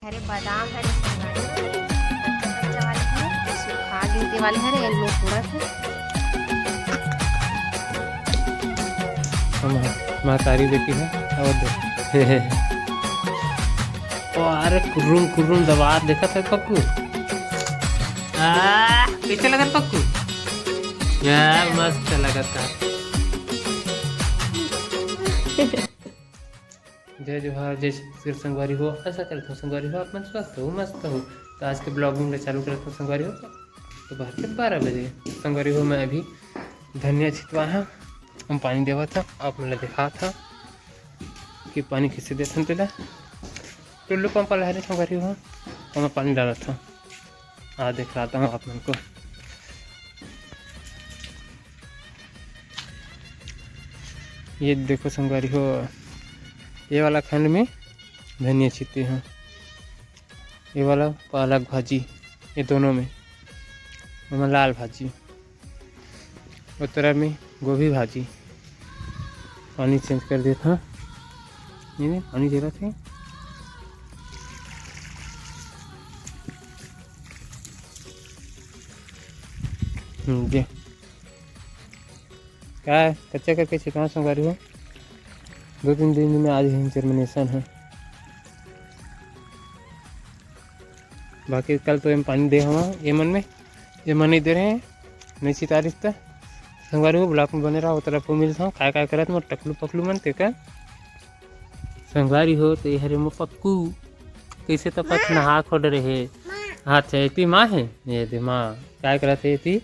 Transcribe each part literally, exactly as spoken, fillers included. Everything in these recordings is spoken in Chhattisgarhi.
हरे बादाम हरे, कच्चा कच्चा वाले हरे, सुखा गे ते वाले हरे, एल में थोड़ा सा। हम महतारी बेटी है, और दे। ओ, अरे कुर्रुम कुर्रुम दबा देखत है पक्कू। आ, कैसे लगत पक्कू? यार, मस्त लगत का। जय जोहार, जय छत्तीसगढ़ संगवारी हो। आशा करत हूँ संगवारी हो, आप मन स्वस्थ हो, मस्त हो। तो आज के vlogging ला चालू करत हूँ संगवारी हो, तो दोपहर के बारह बजे। संगवारी हो, मैं अभी धनिया छितवा हूँ, हम पानी देवत हूँ, आप मन ला दिखात हूँ कि पानी कैसे देथन तेला। टुल्लू पंप वाला हरे संगवारी हो, हम पानी डालत हूँ। आ, दिखलाता हूँ आप मन को। ये देखो संगवारी हो, ये वाला खंड में धनिया छिते हैं, ये वाला पालक भाजी, ये दोनों में, ओमा लाल भाजी, उतरा में गोभी भाजी। पानी change कर देत हूँ, ये पानी जरूरत है। हम्म, ये का कच्चा करके छिटवा संगवारी हो, दो तीन दिन में आज ही germination है, बाकी कल तो एम पानी दे हवा, ये मन में, ये मन नहीं दे रहे हैं, नहीं छितारिस त संगवारी हो, vlog में बने रहा, वो तरफ मिलता हूँ, काय काय करत मोर टकलू पकलू मन ते का। संगवारी हो, तो ये हरे मो पक्कू, कैसे तपत नहा खोड रहे। अच्छा, एती माँ है, ये दे माँ, काय करत है एती?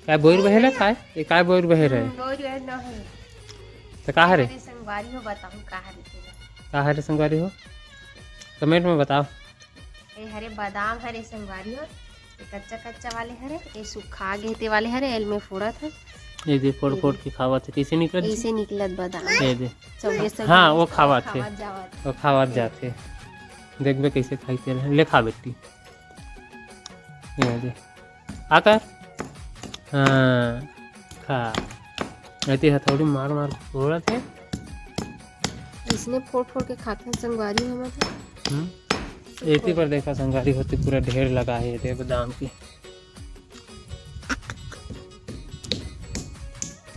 काय बोर बहेला काय? ये काय बोर बहे रहे? हम्म, बोर बहे ना है। तो का हरे? अरे संगवारी हो, बताऊँ का हरे तेला? का हरे संगवारी हो? Comment में बताओ। ए हरे बादाम हरे संगवारी हो, ये कच्चा कच्चा वाले हरे, ये सुखा गे ते वाले हरे, एल में फोड़त है। ये दे फोड़ फोड़ के खावत है, कैसे निकलत जी? ऐसे निकलत बादाम। ये दे। सौगे सौगे हाँ, वो खावत है। खावत जावत। वो खावत जाथे। देखबे कैसे खाई तेल है। ले खा बेटी। ये दे। आ कर। हाँ, खा। एती हथौड़ी मार मार फोड़त है। इसने फोड़ फोड़ के खाते हैं संगवारी हमर तो। हम्म। एती पर देखा संगवारी होती पूरा ढेर लगा है ये बादाम के।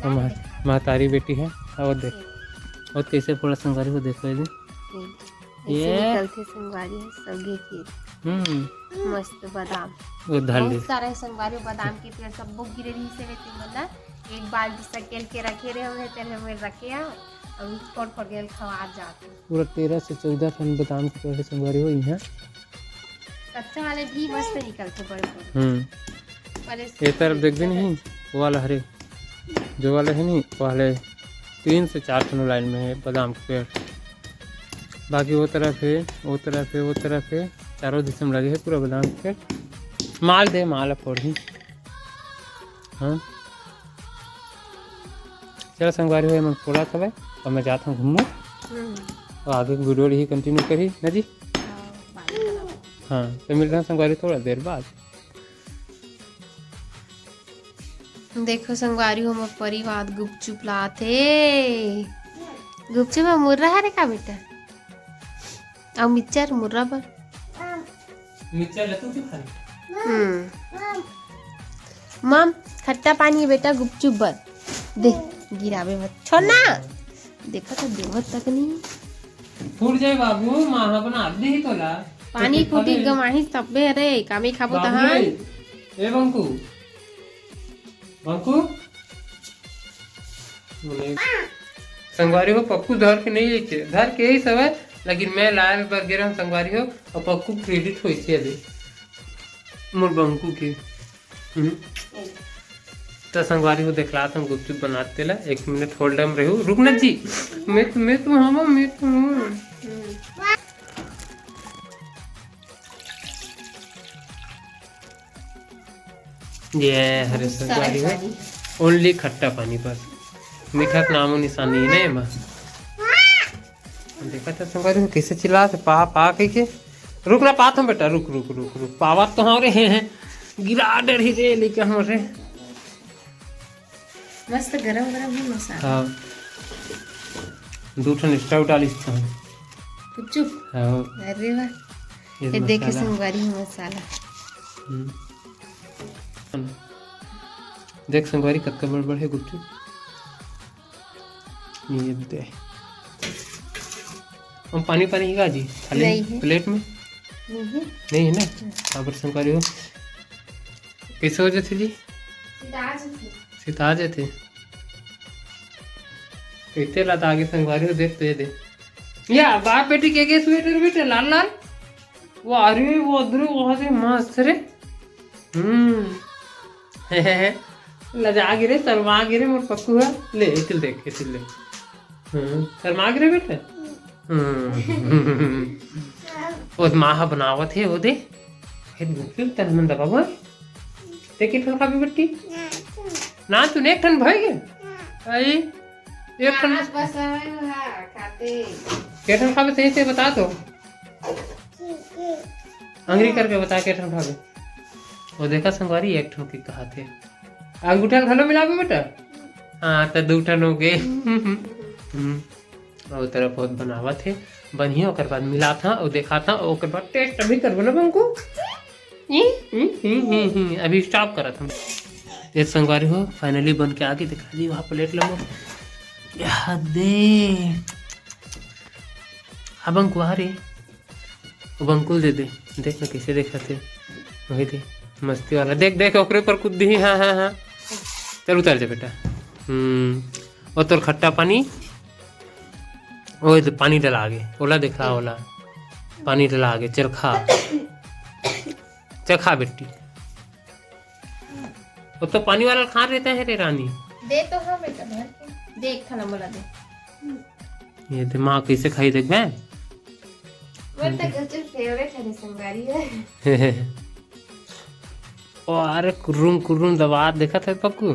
हम महतारी बेटी है, और देख, और कैसे पूरा संगवारी को देखो ये। ऐसे ये निकलथे संगवारी है, सौगे के। हम्म। मस्त बादाम। वो धर ले। बहुत सारा है संगवारी, बादाम के पेड़ सब गिरे रही से, लेकिन मतलब एक बाल्टी सकेल के रखे रहे हुए, तेरे में रखे आ, और फोड़ फोड़ के खवा जाते। पूरा तेरह से चौदह ठन बादाम के पेड़ है संगवारी हो यहाँ। कच्चा वाले भी मस्त निकलथे बड़े बड़े। हम्म। पहले ये तरफ देखबे नहीं, वो वाला हरे, जो वाला है नहीं, वो वाले तीन से चार ठन line में है बादाम के पेड़। बाकी वो तरफ है, वो तरफ है, वो तरफ है, चारों दिशा में लगे है पूरा बादाम के पेड़। माल दे, माल फोड़ही। हाँ, चल संगवारी हो, एमन फोड़त हवय, अब मैं जात हूँ घूमने। हम्म। और आगे के video यही continue करही ना जी। हाँ, बाद में। हाँ, तो मिलते हैं संगवारी थोड़ा देर बाद। देखो संगवारी हो, मोर परिवार गुपचुप लात हे। गुपचुप में मुर्रा हरे का बेटा? अउ मिक्सचर मुर्रा बर। मिक्सचर ले तू क्यों खा रही? हम्म। मम, खट्टा पानी बेटा गुपचुप बर। दे, गिरावे मत। छोड़ ना। देखा तो देवत तक नहीं। फूट जाए बाबू, माँ बना दे ही तोला। पानी तो फूटी खा ले। गमाही तब्बे रे, कामी खाबो बाबू तहान। रे, ए बंकू। बंकू। संगवारी हो, पक्कू धर के नहीं लेके, धर के ही सब है, लेकिन मैं लाए बर गे रहूं संगवारी हो, और पक्कू credit होइसे अभी मोर बंकू के। हम्म। तो संगवारी हो, देखलात हूँ गुपचुप बनाते ला, एक minute hold में रहू, रुक ना जी, मैं तो, मैं तो हूँ, मैं तो हूँ। ये हरे बहुत सारा संगवारी हो, पानी। Only खट्टा पानी बस, मीठा के नामो निशानी नहीं एमा। देखा था संगवारी हो कैसे चिल्लात हे, पा, पा कह के। रुक ना, पात हूँ बेटा, रुक, रुक, रुक, रुक, पावत तो हूँ रे, गिरा डरही रे, लेके हूँ रे। मस्त गरम गरम ही मसाला। हाँ। दू ठन extra डालिस हूँ। गुपचुप? हाँ। अरे वाह। ये ये देखे मसाला। संगवारी हो मसाला। हम्म। देख संगवारी, कतका बड़ बड़ हे गुपचुप। ये दे। हम पानी पानी ही का जी, खाली नहीं है। प्लेट में? नहीं है। नहीं है ना? हाँ। काबर संगवारी हो? कैसे हो जाते जी? सिता जाते। सिता जाते। कैसे लात आगे संगवारी हो, देख तो ये दे। या बाप बेटी के, के स्वेटर बेटे लाल लाल। वो अरे, वो अदरे, वो से मस्त रे। हम्म। लजा गे रे, शर्मा गे रे, मोर पक्कू है। ले, इतिल देख, इतिल देख। हम्म, शर्मा गे रे बेटा। हम्म। ओ माँ ह बनावत हे, ओ दे। हे गुपचुप तन मन दबाबो। ते के ठन खाबे बेटी? ना, तू एक ठन भाई के? आई, एक ठन। हाँ, बस हमें वहाँ खाते। के ठन खाबे, सही से बता तो। अंगरी करके बता, के ठन खाबे। वो देखा संगवारी, एक ठन के कहा थे। अंगूठा घलो मिलाबे बेटा। हाँ, तो दू ठन हो गए। हम्म। और तरफ बहुत बनावत हे, बनिया, ओकर बाद मिलात हा और देखात हा, ओकर बाद टेस्ट अभी करबो ना बंकू। ई, ई, ई, ई, ई, अभी स्टॉप करत हम। ये संगवारी हो, फाइनली बन के आगे, दिखा दी वहाँ प्लेट ला मोर। यहाँ दे। अब बंकू आ रे। अब अंकुल दे दे, देख ना कैसे देखत हे। वही दे, मस्ती वाला। देख, देख, ओकरे ऊपर कूद दी। हाँ, हाँ, हाँ। चल उतर जा बेटा। हम्म, और तोर खट्टा पानी, ओए तो पानी डला आगे, ओला देखा, ओला पानी डला आगे। चल खा, चल खा बेटी। वो तो पानी वाला खा रहता है रे रानी। दे तो हाँ बेटा, भर के। देख खाना बोला दे। ये दे माँ कैसे खाई, देख बे। वो तो गजब फेवरेट है रे संगवारी है। ओ, अरे कुर्रुम कुर्रुम दबा देखत हे पक्कू।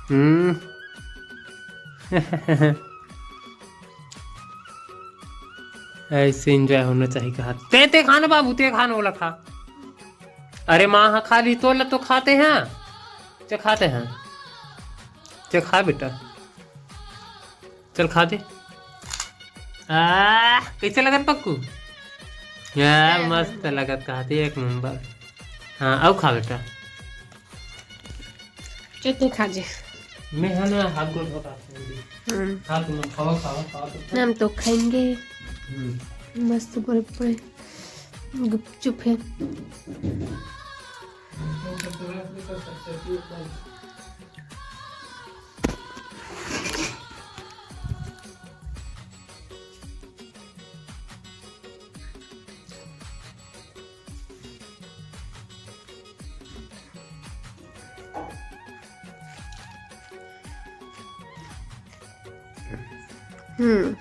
हम्म। ऐसे एंजॉय होना चाहिए कहा। ते, ते खाना बाबू, ते खाना वाला खा। अरे माँ हा खा ली, तोला तो खाते हैं। ते खाते हैं। ते खा बेटा। चल खा दे। आ, कैसे लगत पक्कू? यार, मस्त लगत, कहा थे, एक नंबर। हाँ, आओ खा बेटा। चटनी खा जे। मैं है ना, हाथ गोड़ धो के आते हैं। हम्म। खा तुम, खाओ, खाओ, खाओ तो। हम तो खाएंगे। हम्म। मस्त बड़े बड़े गुपचुप है। हम्म।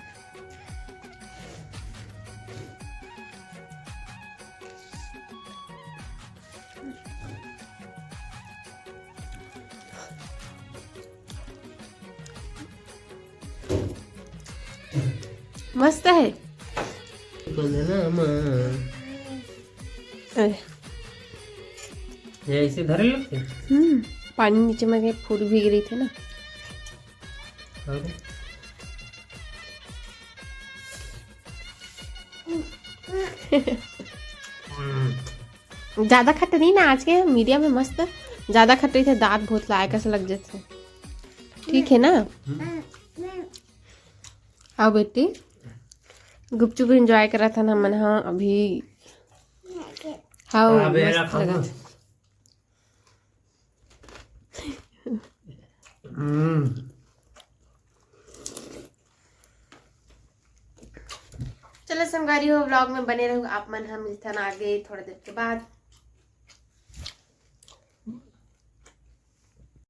मस्त है। अरे। ये ऐसे धरे लगते? हम्म, पानी नीचे में गए, फूल भीग रही थी ना। अरे। हम्म। ज्यादा खट्टा नहीं ना, आज के मीडियम है, मस्त। ज्यादा खट्टा रही थे, दांत बहुत लायक से लग जाते। ठीक है ना? हम्म। आओ बेटी, गुपचुप एंजॉय करत हन हमन ह अभी। हाँ, अबे मस्त लगत। हम्म। चलो संगवारी हो, व्लॉग में बने रहू आप मन। हम मिलथन आगे थोड़ा देर के बाद।